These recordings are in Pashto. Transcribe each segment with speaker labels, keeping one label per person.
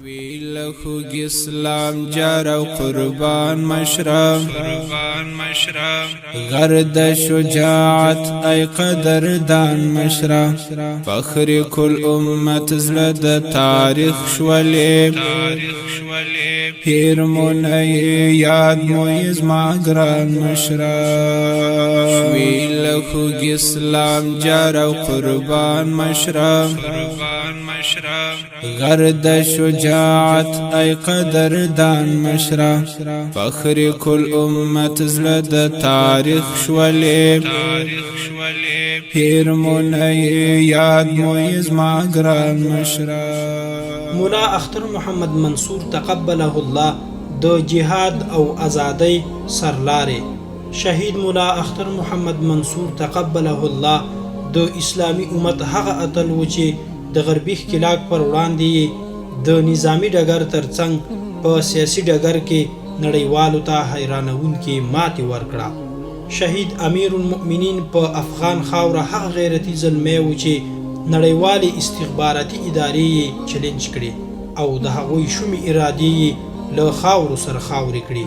Speaker 1: شوي له خوږ اسلام جار او قربان مشره، غر د شجاعت ای قدردان مشره، فخر کل امت زړه د تاریخ شولې، هیر مو نه یاد مو زما ګران مشره. شوي له خوږ اسلام جار او قربان مشره، غر د شجاعت ای قدردان مشره، فخر کل امت زړه د تاریخ شولې، هیر مو نه یاد مو زما ګران مشره.
Speaker 2: ملا اختر محمد منصور تقبله الله د جهاد او ازادۍ سرلارې. شهید ملا اختر محمد منصور تقبله الله د اسلامي امت هغه اتل و چې د غربي ښکېلاک پر وړاندې یې د نظامي ډګر تر څنګ په سیاسي ډګر کې نړیوالو ته حیرانوونکې ماتې ورکړه. شهید امیرالمؤمنین په افغان خاوره هغه غیرتي زلمی و چې نړیوالې استخباراتي ادارې یې چلنج کړې او د هغوی شومې ارادې یې له خاورو سره خاورې کړې.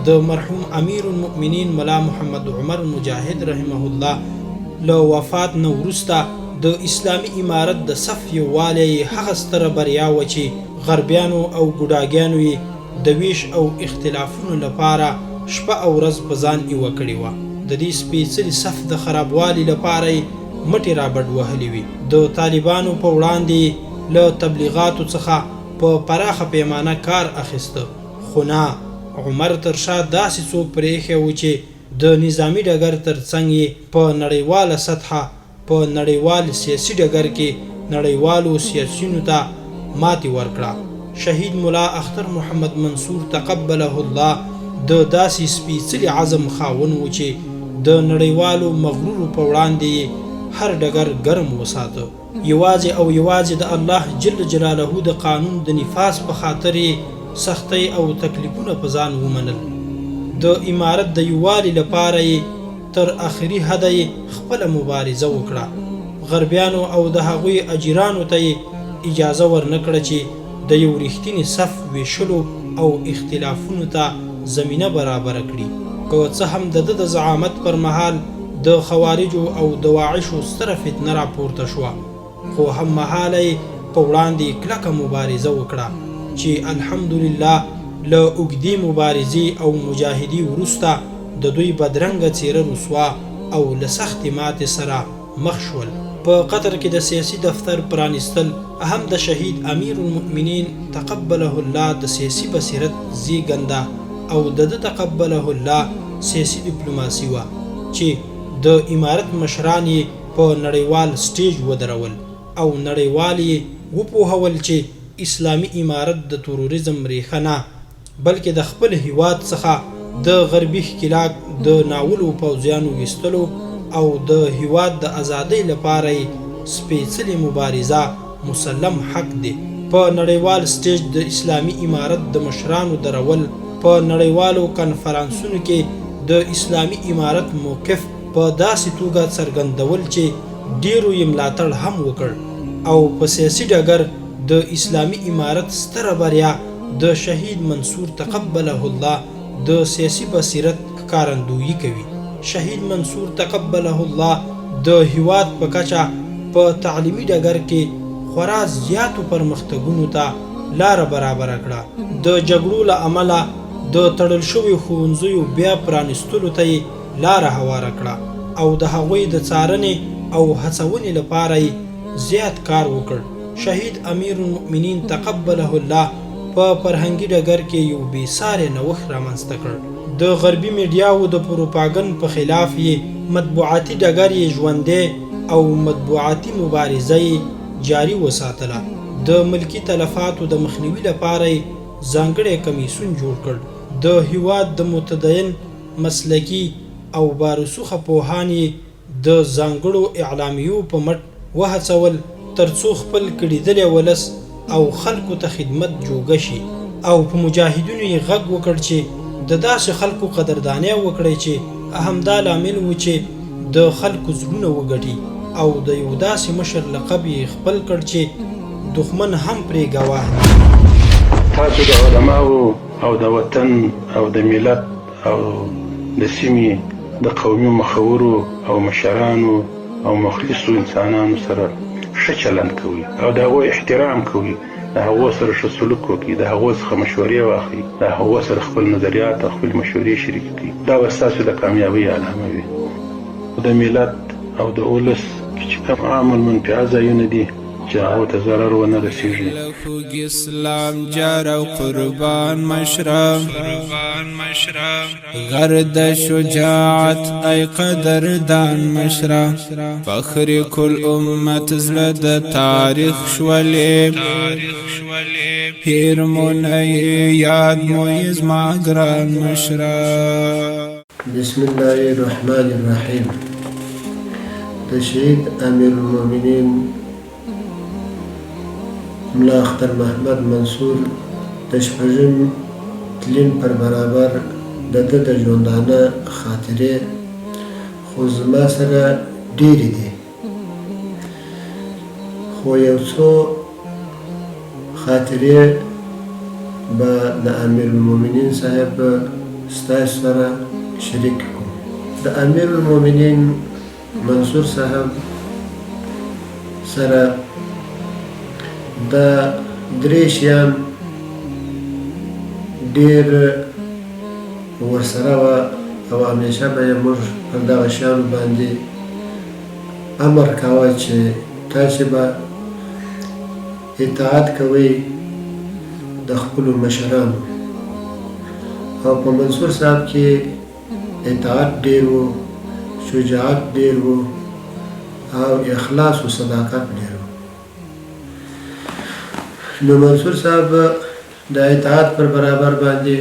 Speaker 2: د مرحوم امیرالمؤمنین ملا محمد عمر مجاهد رحمه الله له وفات نه وروسته د اسلامي امارت د صف یووالی یې هغه ستره بریا وه چې غربیانو او ګوډاګیانو یې د ویش او اختلافونو لپاره شپه او ورځ په ځان ایوه کړې وه. د دې سپېڅلي صف د خرابوالي لپاره یې مټې رابډ وهلې وې. د طالبانو په وړاندې یې له تبلیغاتو څخه په پراخه پیمانه کار اخیسته، خو نه، عمر تر شا داسې څوک پرې ایښی و چې د نظامي ډګر تر څنګ یې په نړیواله سطحه په نړیوال سیاسي ډګر کې نړیوالو سیاسیونو ته ماتې ورکړه. شهید ملا اختر محمد منصور تقبله الله د داسې سپیڅلي عزم خاوند و چې د نړیوالو مغرورو په وړاندې یې هر ډګر ګرم وساته. یوازې او یوازې د الله جل جلاله د قانون د نفاذ په خاطر یې سختۍ او تکلیفونه په ځان ومنل. د امارت د یووالي لپاره یې تر اخري حده یې خپله مبارزه وکړه. غربیانو او د هغوی اجیرانو ته یې اجازه ورنه کړه چې د یو رښتیني صف ویشلو او اختلافونو ته زمینه برابره کړي. که څه هم د ده د زعامت پر مهال د خوارجو او دواعشو ستره فتنه راپورته شوه، خو هممهاله یې په وړاندې کلکه مبارزه وکړه چې الحمدلله له اوږدې مبارزې او مجاهدې وروسته د دوی بدرنګه څېره رسوا او له سختې ماتې سره مخ شول. په قطر کې د سیاسي دفتر پرانیستل هم د شهید امیرالمؤمنین تقبله الله د سیاسي بصیرت زیږنده او د ده تقبله الله سیاسي دیپلوماسي وه چې د امارت مشران یې په نړیوال سټیج ودرول او نړیوال یې وپوهول چې اسلامي امارت د تروریزم ریښه نه بلکې د خپل هیواد څخه د غربي ښکیلاک د ناولو پوځیانو ویستلو او د هیواد د ازادۍ لپاره یې سپیڅلې مبارزه مسلم حق دی. په نړیوال سټیج د اسلامي امارت د مشرانو درول، په نړیوالو کنفرانسونو کې د اسلامي امارت موقف په داسې توګه څرګندول چې ډیرو یې ملاتړ هم وکړ او په سیاسي ډګر د اسلامي امارت ستره بریا د شهید منصور تقبله الله د سیاسي بصیرت ښکارندویي کوي. شهید منصور تقبله الله د هیواد په کچه په تعلیمي ډګر کې خورا زیاتو پرمختګونو ته لاره برابره کړه. د جګړو له امله د تړل شویو ښوونځیو بیا پرانیستلو ته یې لاره هواره کړه او د هغوی د څارنې او هڅونې لپاره یې زیات کار وکړ. شهید امیرالمؤمنین تقبله الله په فرهنګي ډګر کې یو بې ساری نوښت رامنځته کړ. د غربي میډیاوو د پروپاګند په خلاف یې مطبوعاتي ډګر یې ژوندی او مطبوعاتي مبارزه یې جاري وساتله. د ملکي تلفاتو د مخنیوي لپاره یې ځانګړی کمیسیون جوړ کړ. د هیواد د متدین، مسلکي او بارسوخه پوهان یې د ځانګړو اعلامیو په مټ وهڅول تر څو خپل کړیدلی ولس او خلکو ته خدمت جوګه شي او په مجاهدینو یې غږ وکړ چې د داسې خلکو قدردانی وکړئ چې همدا لامل و چې د خلکو زړونه وګټي او د یو داسې مشر لقب یې خپل کړ چې دښمن هم پرې ګواه دی.
Speaker 3: تاسو د علماو او د وطن او د ملت او د سیمې د قومي مخورو او مشرانو او مخلصو انسانانو سره ښه چلند کوئ او د هغو احترام کوئ، د هغو سره ښه سلوک وکړئ، د هغو څخه مشورې واخلئ، د هغو سره خپل نظریات او خپلې مشورې شریکې کړئ. دا به ستاسو د کامیابۍ علامه وي. د ملت او د اولس کې چې کوم عام المنفعه ځایونه دي چې هغو ته ضرر ونه رسیږي.
Speaker 1: له خوږ اسلام جار او قربان مشره، غر د شجاعت ای قدردان مشره، فخر کل امت زړه د تاریخ شولې، هیر مو نه یاد مو زما ګران مشره.
Speaker 4: بسم الله الرحمن الرحیم. د شهید امیر المؤمنین ملا اختر محمد منصور د شپږم تلین پر برابر د ده د ژوندانه خاطرې خو زما سره ډېرې دي، خو یو څو خاطرې به د امیرالمؤمنین صاحب ستاسو سره شریک کړم. د امیرالمؤمنین منصور صاحب سره دا درې شیان ډېر ورسره وه او همیشه به یې موږ پر دغه شیانو باندې امر کاوه چې تاسې به اطاعت کوئ د خپلو مشرانو. او په منصور صاحب کې اطاعت ډېر و، شجاعت ډېر و او اخلاص و صداقت ډېر و. نو منصور صاحب د اطاعت پر برابر باندې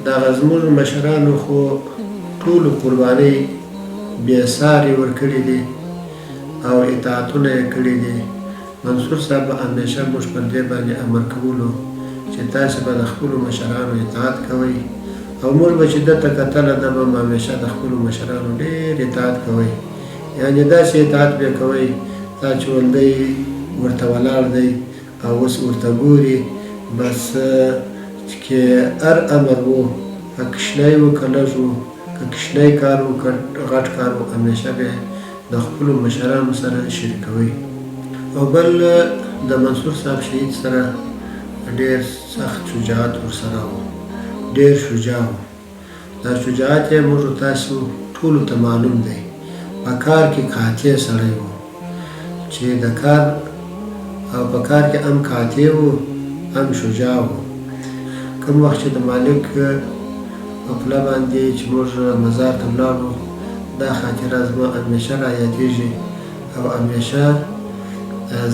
Speaker 4: دغه زموږ مشرانو خو ټولو قربانۍ بې ساري ورکړي دي او اطاعتونه یې کړي دي. منصور صاحب به همیشه موږ پر دې باندې امر کولو چې تاسې به د خپلو مشرانو اطاعت کوئ، او موږ به چې ده ته کتله ده به هم همیشه د خپلو مشرانو ډېر اطاعت کوئ، یعنې داسې اطاعت به یې کوئ تا چې ول دی ورته ولاړ دی او اوس ورته ګوري، بس که هر امر وو، که کشنی وو که لږ وو، که کشنی کار وو که غټ کار وو، همیشه به د خپلو مشرانو سره شریکوي. او بل د منصور صاحب شهید سره ډېر سخت شجاعت ورسره وو، ډېر شجاع وو. دا شجاعت یې موږ تاسو ټولو ته معلوم دی. په کار کې قاطع سړی وو، چې د کار او په کار کې هم قاطع وو هم شجاع وو. کوم وخت چې د مالک په پله باندې چې موږ مزار ته ولاړو، دا خاطره زما همیشه را یادېږي او همیشه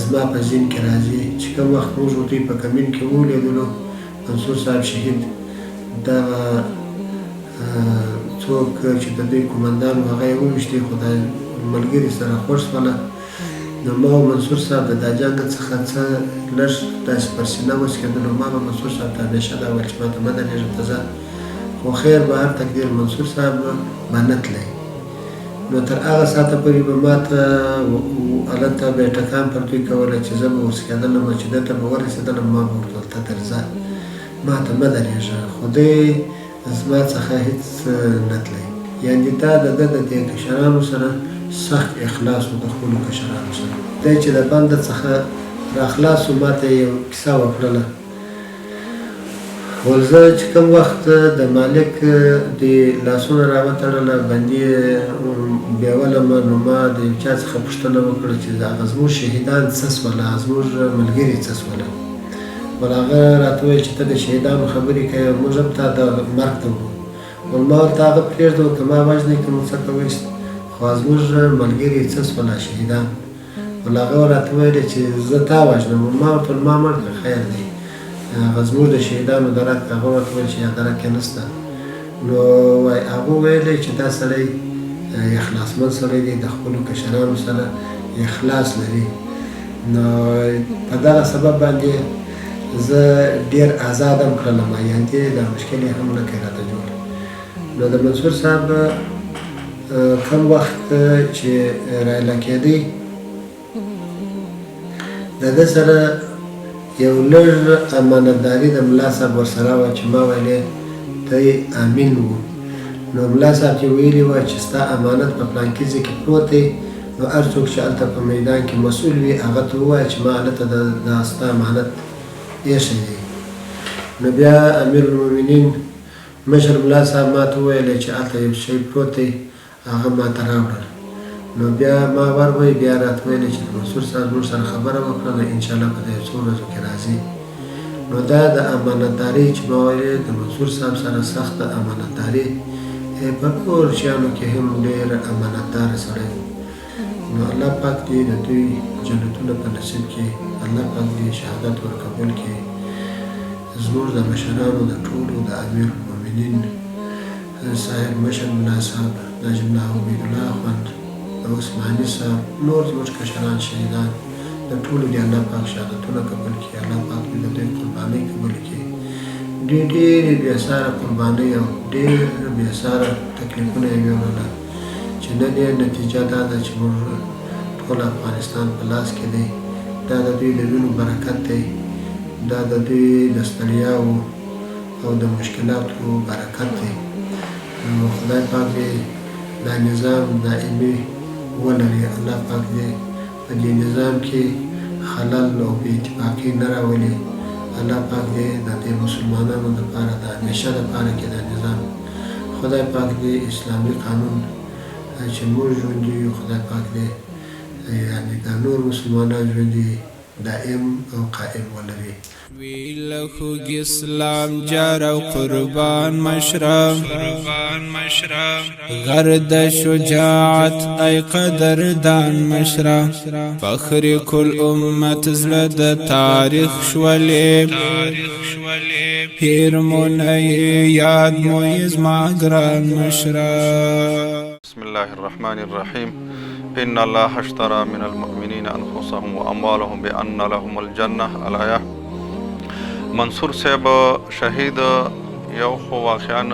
Speaker 4: زما په ذهن کې راځي چې کوم وخت موږ دوی په کمین کې ولیدلو، منصور صاحب شهید دغه څوک چې د دوی قومندان و هغه یې وویشتی، خو دا ملګري سره خوښ سوله. نو ما او منصور صاحب د دا جنګ څخه څه لږ داسې پر سینه وڅکېدلو. ما به منصور صاحب ته همیشه دا ویل چې ما ته مه درېږه ته ځه، خو خیر به هر تقدیر منصور صاحب به نه تلی. نو تر هغه ساعته پورې به ما ته هلته به یې ټکان پر دوی کوله چې زه به ورڅکېدلم، چې ده ته به ورسېدلم ما به ورته ویل ته درځه ما ته مه درېږه، خو دی زما څخه هیڅ نه تلی. یعنې دا د ده د دې کشرانو سره سخت اخلاص و، د خپلو کشرانو سره. دی چې د بنده څخه راخلاص شو ما ته یې یو کیسه وکړله، ول زه چې کوم وخت د مالک د لاسونه راوتړله بندي یې بیولم، نو ما د یو چا څخه پوښتنه وکړه چې هغه زموږ شهیدان څه سوله، زموږ ملګري څه سوله؟ ول هغه راته وویل چې ته د شهیدانو خبرې کوې او موږ هم تا د مرګ ته وړو. ول ما ورته هغه پرېږده که ما وژنې که مو څه کوئ، خو زموږ ملګري څه سوله شهیدان؟ ول هغه راته وویل چې زه تا وژنم. ول ما ورته ویل ما مړ کړه خیر دی، هغه زموږ د شهیدانو درک. هغه ورته وویل چې یا درک یې نشته. نو وای هغه ویل چې دا سړی اخلاصمن سړی دی، د خپلو کشرانو سره اخلاص لري. نو په دغه سبب باندې زه ډېر ازاد هم کړلم، یعنې دا مشکل یې هم نه کړ راته جوړ. نو د منصور صاحب کوم وخت چې رایله کېدی د ده سره یو لږ امانتداري د ملا صاحب ورسره وه چې ما ویلې دی امین و، نو ملا صاحب چې ویلي وه چې ستا امانت په پلانکي ځای کې پروت دی، نو هر څوک چې هلته په میدان کې مسؤل وي هغه ته ووایه چې ما هلته دا ستا امانت ایښی دی. نو بیا امیرالمؤمنین مشر ملا صاحب ماته وویلې چې هلته یو شی پروت دی، هغه ماته راوړل، نو بیا ما وروی، بیا راته ویلې چې د منصور صاحب زموږ سره خبره وکړه، نو انشاءالله په دې څو ورځو کې راځي. نو دا د امانتداري چې ما ویلې د منصور صاحب سره سخته امانتداري، په نور شیانو کې هم ډېر امانتدار سړی و. نو الله پاک دې د دوی جنتونه په نصیب کړي، الله پاک دې شهادت ورقبول کړي. زموږ د مشرانو د ټولو د امیر المؤمنین صاحب مشر ملا صاحب ناجم الله عبیدالله اخوند عثماني صاحب نور زموږ کشران شهیدان د ټولو دې الله پاک شهادتونه قبول کړي، الله پاک دې د دوی قربانۍ قبول کړي. دوی ډېرې بې ساره قربانۍ او ډېر بې ساره تکلیفونه یې ویوړله چې نن یې نتیجه دا ده چې موږ ټول افغانستان په لاس کې دی. دا د دوی د وینو برکت دی، دا د دوی د ستړیاوو او د مشکلاتو برکت دی. نو خدای پاک دې دا نظام دائمي ولري، الله پاک دې په دې نظام کې خلل او بې اتفاقي نه راولي، الله پاک دې د دې مسلمانانو دپاره د همیشه دپاره کې دا نظام خدای پاک دې اسلامي قانون چې موږ ژوندي یو، خدای پاک دې یعنې دا نور مسلمانان ژوندي دائم او قائم ولري.
Speaker 1: وی له خوږ اسلام جار او قربان مشره، غر د شجاعت ای قدردان مشره، فخر کل امت زړه د تاریخ شولې، هیر مو نه یاد مو زما ګران مشره.
Speaker 5: بسم الله الرحمن الرحيم. إن الله اشترى من المؤمنين أنفسهم وأموالهم بأن لهم الجنة. الآية. منصور صاحب شهید یو خو واقعا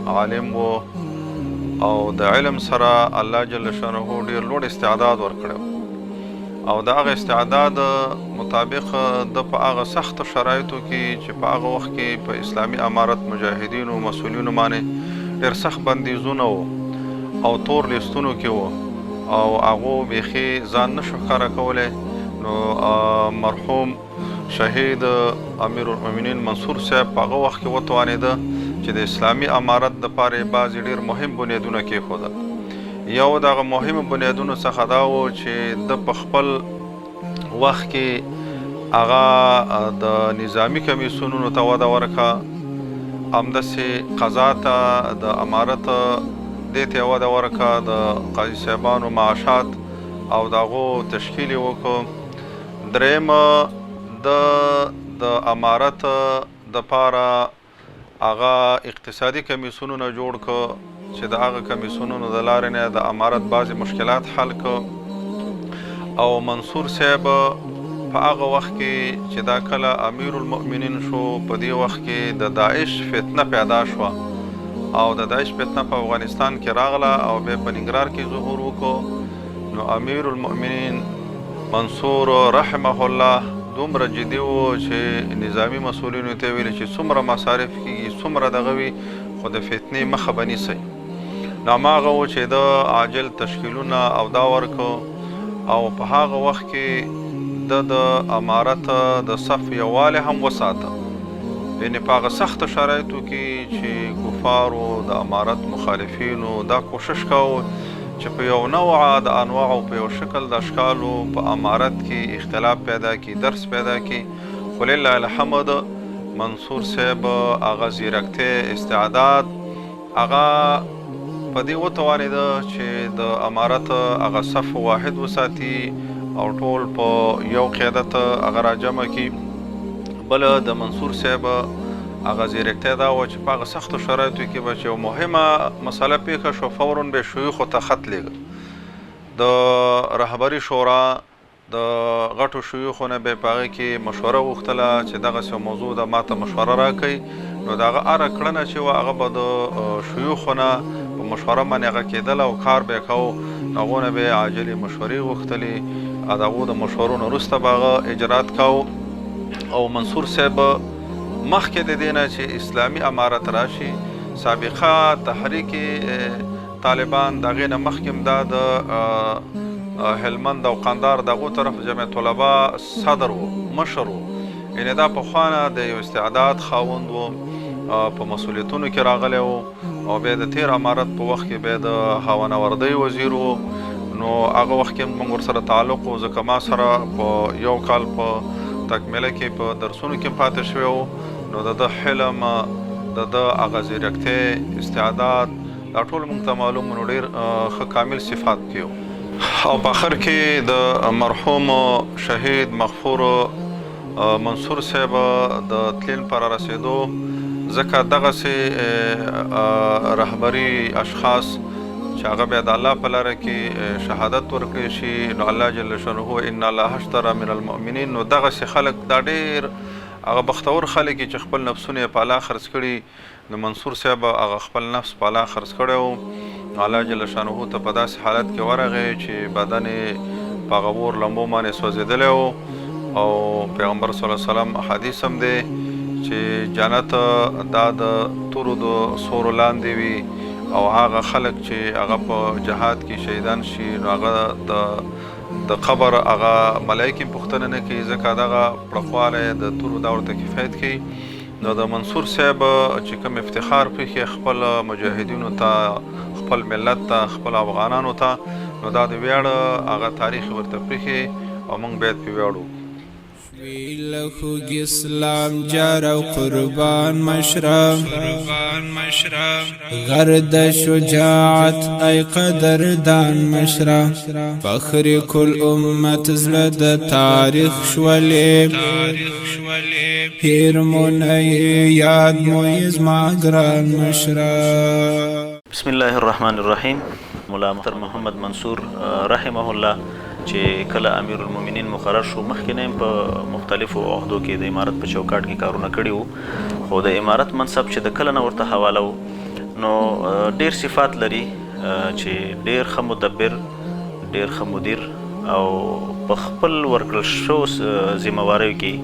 Speaker 5: عالم و او د علم سره الله جل شانه ډیر لوړ استعداد ورکړو، او د هغه استعداد مطابق د په هغه سختو شرایطو کې چې په هغه وخت کې په اسلامي امارت مجاهدینو مسؤلینو باندې ډیر سخت بندیزونه وو او تور لیستونو کې وو او هغو بیخي ځان نه شو ښکاره کولی، نو مرحوم شهید امیر المؤمنین منصور صاحب په هغه وخت کې وتوانېده چې د اسلامي امارت دپاره یې بعضې ډېر مهم بنیادونه کېښودل. یو د هغه مهمو بنیادونو څخه دا و چې ده په خپل وخت کې هغه د نظامي کمیسیونونو ته وده ورکړه، همداسې قضا ته د امارت دې ته یې وده ورکړه، د قاضي صاحبانو معاشات او د هغو تشکیل یې وکړ. دریم د امارت دپاره هغه اقتصادي کمیسیونونه جوړ کړ چې د هغه کمیسیونونو د لارې نه د امارت بعضې مشکلات حل کړ. او منصور صاحب په هغه وخت کې چې دا کله امیر المؤمنین شو، په دې وخت کې د داعش فتنه پیدا شوه او د داعش فتنه په افغانستان کې راغله او بیا په ننګرهار کې ظهور وکړو. نو امیر المؤمنین منصور رحمه الله دومره جدي و چې نظامي مسؤلینو ته ویل چې څومره مصارف کېږي څومره دغه وي خو د فتنې مخه به نیسئ. نو هماغه و چې ده عاجل تشکیلونه او دا ورکړو او په هغه وخت کې ده د امارت د صف یووالی هم وساته، یعنې په هغه سختو شرایطو کې چې کفارو د امارت مخالفینو دا کوشش کاوه چې په یو نوع د انواعو په یو شکل د اشکالو په امارت کې اختلاف پیدا کړي، درس پیدا کړي، خو لله الحمد منصور صاحب هغه ځیرکتیا استعداد هغه په دې وتوانېده چې د امارت هغه صف واحد وساتي او ټول په یو قیادت هغه راجمع کړي. بل د منصور صاحب هغه ځیرکتیا دا وه چې په هغه سختو شرایطو کې به چې یو مهمه مسله پېښه شوه فوراً به شیوخو ته خط لېږه، د رهبري شورا د غټو شیوخو نه به په هغې کې مشوره غوښتله چې دغسې یو موضوع ده ما ته مشوره راکړئ. نو د هغه هره کړنه چې وه هغه به د شیوخو نه په مشوره باندې هغه کېدله او کار به یې کاوه. نو هغو نه به یې عاجلې مشورې غوښتلې او د هغو د مشورو نه وروسته به هغه اجرات کاوه. او منصور صاحب مخکې د دې نه چې اسلامي امارت راشي، سابقه تحریک طالبان د هغې نه مخکې هم دا د هلمند او قندار دغو طرف جمعیت طلبه صدر و، مشر و. یعنې دا پخوا نه د یو استعداد خاوند و، په مسؤلیتونو کې راغلی و، او بیا د تیر امارت په وخت کې بیا د هوانوردۍ وزیر و. نو هغه وخت کې موږ ورسره تعلق و، ځکه ما سره په یو کال په تکمیله کې په درسونو کې پاتې شوی و. نو د ده حلم، د ده هغه ځیرکتیا، استعداد، دا ټول موږ ته معلوم، نو ډېر ښه کامل صفات کې و. او په آخر کې د مرحوم شهید مغفور منصور صاحب د تلین پر رسېدو، ځکه دغسې رهبري اشخاص چې هغه بیا د الله په لاره کې شهادت ورکړی شي، نو الله جل شانه ان الله اشترى من المؤمنین. نو دغسې خلک دا ډېر هغه بختور خلک چې خپل نفسونه یې په الله خرڅ کړي. نو منصور صاحب هغه خپل نفس په الله خرڅ کړی و. نو الله جل شانه ته په داسې حالت کې ورغی چې بدن یې په هغه اور لمبو باندې سوځېدلی و. او پیغمبر صلی الله علیه وسلم حدیث هم دی چې جنت دا د تورو د سورو لاندې وي، او هغه خلک چې هغه په جهاد کې شهیدان شي، نو هغه د قبر هغه ملایکې پوښتنه نه کوي، ځکه دغه پړقوالی د تورو دا ورته کفایت کوي. نو د منصور صاحب چې کوم افتخار پېښې خپل مجاهدینو ته، خپل ملت ته، خپل افغانانو ته، نو دا د ویاړ هغه تاریخ ورته پرېښی او موږ باید پرې ویاړو.
Speaker 1: خوږ اسلام جار او قربان مشره، غر د شجاعت ای قدردان مشره، فخر کل امت زړه د تاریخ شولې، هیر مو نه یاد مو زما ګران مشره.
Speaker 6: بسم الله الرحمن الرحیم. مولا مختار محمد منصور رحمه الله چې کله امیر المؤمنین مقرر شو، مخکې نه په مختلفو عهدو کې د امارت په چوکاټ کې کارونه کړي وو، خو د امارت منصب چې د کله نه ورته حواله و، نو ډېر صفات لري چې ډېر ښه مدبر، ډېر ښه مدیر، او په خپل ورکړل شوو ذمه واریو کې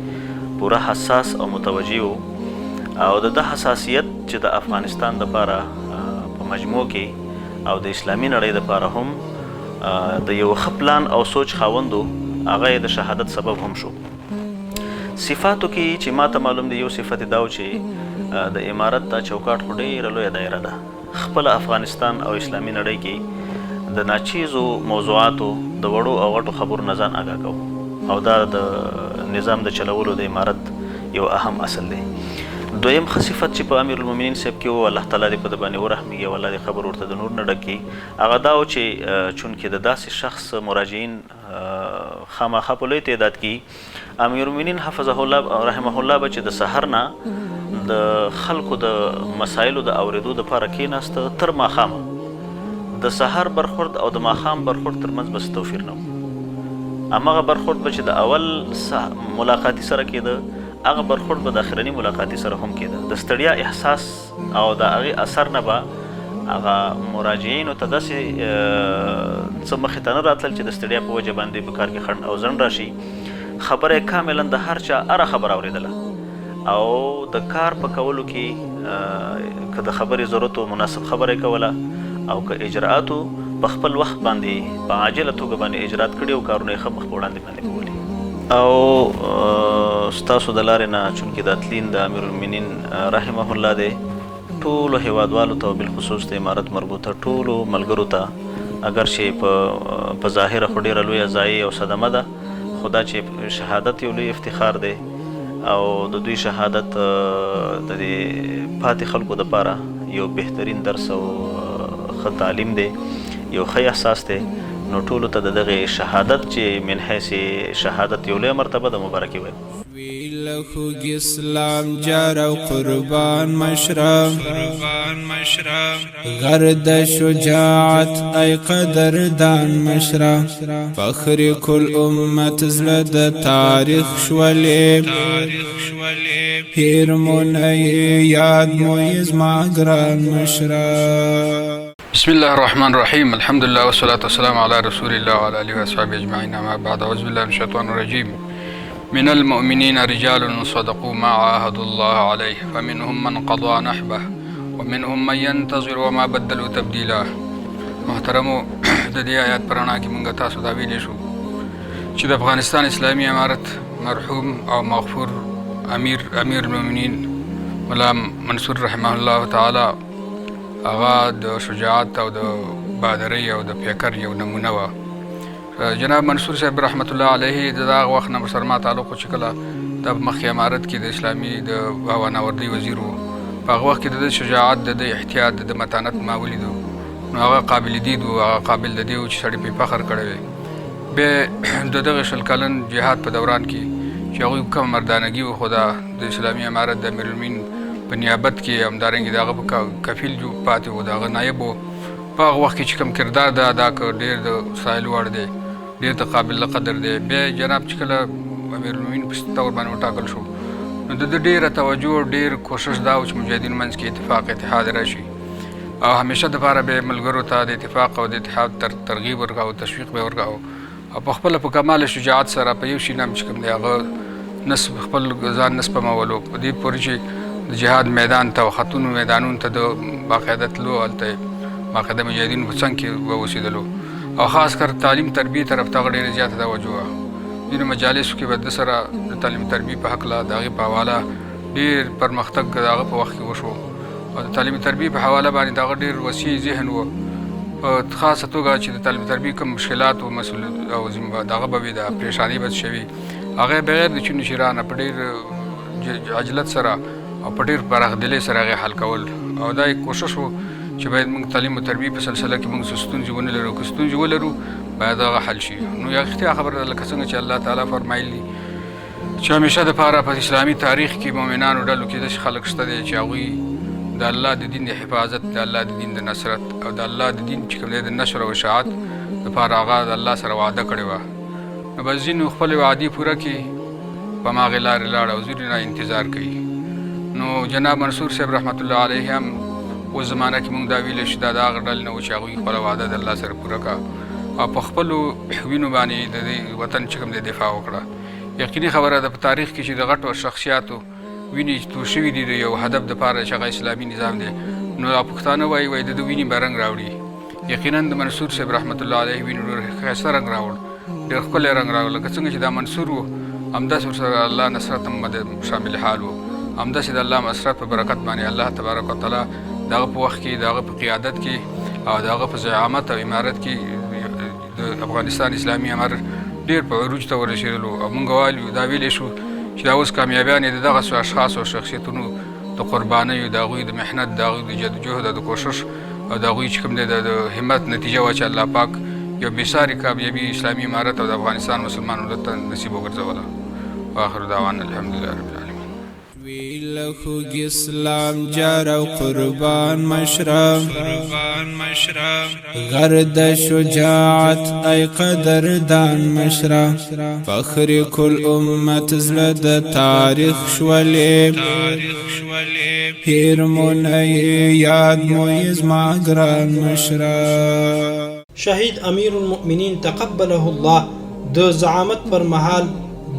Speaker 6: پوره حساس او متوجه و. او د ده حساسیت چې د افغانستان دپاره په مجموع کې او د اسلامي نړۍ دپاره هم د یو ښه پلان او سوچ خاوند و، هغه یې د شهادت سبب هم شو. صفاتو کې چې ما ته معلوم دی، یو صفت یې دا و چې د امارت دا چوکاټ خو ډېره لویه دایره ده، خپله افغانستان او اسلامي نړۍ کې د ناچیزو موضوعاتو د وړو او غټو خبرو نه ځان آګاه کوو، او دا د نظام د چلولو د امارت یو اهم اصل دی. دویم ښه صفت چې په امیر المؤمنین صاحب کې و، الله تعالی دې په ده باندې ورحمېږي او الله دې قبر ورته د نور نه ډک کړي، هغه دا و چې چونکې د داسې شخص مراجعین خامخا په لوی تعداد کې، امیر المؤمنین حفظه الله رحمه الله به چې د سحر نه د خلکو د مسایلو د اورېدو دپاره کېناسته تر ماښامه، د سحر برخورد او د ماښام برخورد ترمنځ به څه توپیر نه و. هماغه برخورد به چې د اول ملاقاتي سره کېده، هغه برخورد به د اخرني ملاقاتي سره هم کېده. د ستړیا احساس او د هغې اثر نه به هغه مراجعینو ته داسې څه مخې ته نه راتلل چې د ستړیا په وجه باندې په کار کې خنډ او ځنډ راشي. خبره یې کاملا د هر چا هره خبره اورېدله، او د کار په کولو کې که د خبرې ضرورت و مناسب خبره یې کوله، او که اجراعات و په خپل وخت باندې په عاجله توګه باندې اجرات کړي او کارونه یې ښه مخ په وړاندې باندې بولي. او ستاسو د لارې نه چونکې د تلین د امیرالمؤمنین رحمه الله دی، ټولو هیوادوالو ته او بالخصوص د امارت مربوطه ټولو ملګرو ته، اګر چې په ظاهره خو ډېره لویه ضایع او صدمه ده، خو دا چې شهادت یو لوی افتخار دی، او د دوی شهادت د دې پاتې خلکو دپاره یو بهترین درس او ښه تعلیم دی، یو ښه احساس دی. نو ټولو ته د دغې شهادت چې من حیث شهادت یو لویه مرتبه ده مبارکي وایم.
Speaker 1: خوږ اسلام جار او قربان مشره، غر د شجاعت ای قدردان مشره، فخر کل امت زړه د تاریخ شولې، هیر مو نه یاد مو زما ګران مشره.
Speaker 7: بسم الله الرحمن الرحيم. الحمد لله والصلاة والسلام على رسول الله وعلى آله وأصحابه أجمعين، أما بعد، أعوذ بالله من الشيطان الرجيم. من المؤمنين رجال صدقوا ما عاهدوا الله عليه فمنهم من قضى نحبه ومنهم من ينتظر وما بدلوا تبديلا. محترمو، د دې آیات په رڼا کې موږ تاسو دا ویلی شو چې د افغانستان اسلامي امارت مرحوم او مغفور امیر المؤمنین ملا منصور رحمه الله تعالی هغه د شجاعت او د بادرۍ او د پیکر یو نمونه وه. جناب منصور صاحب رحمت الله علیه د هغه وخت نه ورسره ما تعلق و چې کله د مخکې امارت کې د اسلامي د هوانوردۍ وزیر و. په هغه وخت کې د ده شجاعت، د ده احتیاط، د ده متانت ما ولیدو، نو هغه قابل دید و، هغه قابل د دې و چې سړي پرې فخر کړی وي. بیا د دغه 20 کلن جهاد په دوران کې چې هغوی کومه مردانګي وښوده د اسلامي امارت د امیرالمؤمنین په نیابت کې، همدارنګه د هغه په کفیل پاتې و، د هغه نایب و. په هغه وخت کې چې کوم کردار ده ادا کړ ډېر د ستایلو وړ دی، ډېر د قابل قدر دی. بیا جناب چې کله امیرالمؤمنین په طور باندې وټاکل شو، نو د ده ډېره توجه، ډېر کوشش دا و چې مجاهدینو منځ کې اتفاق اتحاد راشي او همیشه دپاره به یې ملګرو ته د اتفاق او د اتحاد ترغیب ورکاوه، تشویق به یې ورکاوه او په خپله په کمال شجاعت سره په یو شي نام چې کوم دی هغه خپل ځان نه سپمولو، په دې پورې چې د جهاد میدان ته او خطونو میدانونو ته د باقاعده تلو، هلته باقاعده مجاهدینو په څنګ کې به اوسېدلو او خاص کر تعلیم تربیې طرف ته هغه ډېره زیاته توجه وه. ځینو مجالسو کې به ده سره د تعلیم تربیې په هکله د هغې په حواله ډېر پرمختګ د هغه په وخت کې وشو او د تعلیم تربیې په حواله باندې د هغه ډېر وسیع ذهن و، په خاصه توګه چې د تعلیم تربیې کوم مشکلات او مسؤل او دغه به وي، د پریشانۍ به شوي، هغه بغیر د چون شیرانه په ډېر عجلت سره او په ډېر پراخدلۍ سره هغې حل کول. او دا یې کوشش و چې باید موږ تعلیم او تربیې په سلسله کې موږ څه ستونزې ونه لرو، که ستونزې ولرو باید هغه حل شي. نو یو رښتیا خبره ده، لکه څنګه چې الله تعالی فرمایلي چې همیشه دپاره په اسلامي تاریخ کې مؤمنانو ډلو کې داسې خلک شته دی چې هغوی د الله د دین د حفاظت، د الله د دین د نصرت او د الله د دین چې کوم دی د نشر او اشاعت دپاره هغه د الله سره وعده کړې وه. نو بس ځینو خپلې وعدې پوره کړې، په هماغې لارې لاړه او ځینو نه انتظار کوي. نو جناب منصور صاحب رحمت الله علیه هم اوس زمانه کې موږ دا ویلی شو دا د هغه ډلې نه و چې هغوی خپله وعده د الله سره پوره کړه او په خپلو وینو باندې د دې وطن چې کوم دی دفاع وکړه. یقیني خبره ده په تاریخ کې چې د غټو شخصیاتو وینې چې تو شوي دي د یو هدف دپاره چې هغه اسلامي نظام دی، نو پښتانه وایي د ده وینې به رنګ راوړي. یقینا د منصور صاحب رحمت الله علیه وینې ډېر ښایسته رنګ راوړ، ډېر ښکلی رنګ راوړ. لکه څنګه چې دا منصور و همداسې ورسره الله نصرت هم شامل حال و، همداسې د الله نصرت په برکت باندې الله تبارک وتعالی د هغه په وخت کې، د هغه په قیادت کې او د هغه په زعامت او امارت کې د افغانستان اسلامي امارت ډېر په عروج ته ورسېدلو. او موږ دا ویلی شو چې دا اوس کامیابیانې د دغسې اشخاصو او شخصیتونو د قربانیو، د هغوی د محنت، د هغوی د جدوجهد او د کوشش او د هغوی چې کوم دی د همت نتیجه وه چې الله پاک یو بېساري کامیابي اسلامي امارت او د افغانستان مسلمان ولس ته نصیب وګرځوله. واخر دعوانا الحمدلله رب العالمین.
Speaker 1: ویل خوږ اسلام جار او قربان مشره، غر د شجاعت ای قدردان مشره، فخر کل امت زړه د تاریخ شولې، هیر مو نه یاد مو یې زما ګران مشره.
Speaker 2: شهید امیر المؤمنین تقبله الله د زعامت پر مهال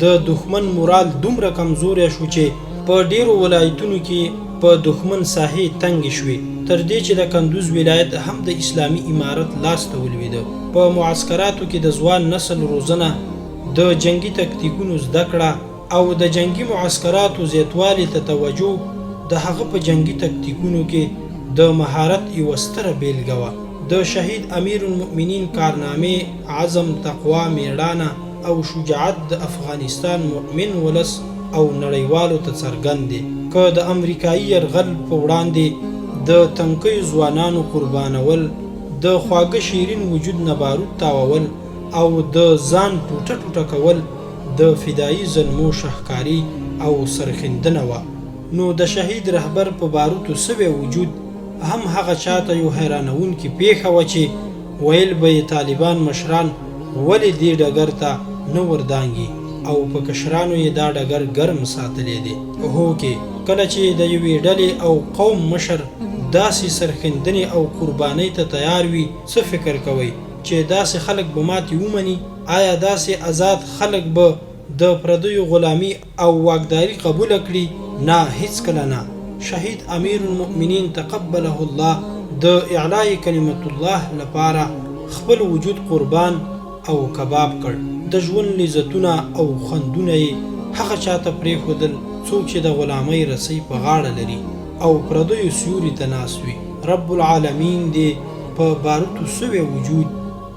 Speaker 2: د دښمن مورال دومره کمزوری شو چې په ډیرو ولایتونو کې په دښمن ساحې تنګې شوې، تر دې چې د کندوز ولایت هم د اسلامي امارت لاس ته ولوېده. په معسکراتو کې د ځوان نسل روزنه، د جنګي تکتیکونو زده کړه او د جنګي معسکراتو زیاتوالي ته توجه د هغه په جنګي تکتیکونو کې د مهارت یوه ستره بېلګه وه. د شهید امیر المؤمنین کارنامې، عزم، تقوا، مېړانه او شجاعت د افغانستان مؤمن ولس او نړیوالو ته څرګند دی. که د امریکایي یرغل په وړاندې د تنکیو ځوانانو قربانول، د خواږه شیرین وجود نه باروت تاوول او د ځان ټوټه ټوټه کول د فدایي زلمو شهکاري او سرښندنه وه، نو د شهید رهبر په باروتو سوی وجود هم هغه چاته یو حیرانوونکې پېښه وه چې ویل به یې طالبان مشران ولې دې ډګر ته نه وردانګي او په کشرانو یې دا ډګر ګرم ساتلی دی. هوکې، کله چې د یوې ډلې او قوم مشر داسې سرښندنې او قربانۍ ته تیار وي، څه فکر کوئ چې داسې خلک به ماتې ومني؟ آیا داسې ازاد خلک به د پردیو غلامي او واکداري قبوله کړي؟ نه هیڅکله نه، شهید امیرالمؤمنین تقبله الله د اعلاء کلمة الله لپاره خپل وجود قربان او کباب کړ، د ژوند لذتونه او خوندونه یې هغه چاته پرېښودل څوک چې د غلامۍ رسۍ په غاړه لري او پردیو سیوري ته ناست وي، رب العالمین دې په باروتو سوی وجود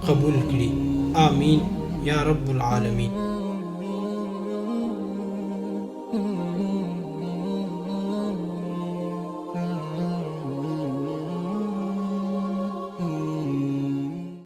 Speaker 2: قبول کړي، آمین یا رب العالمین.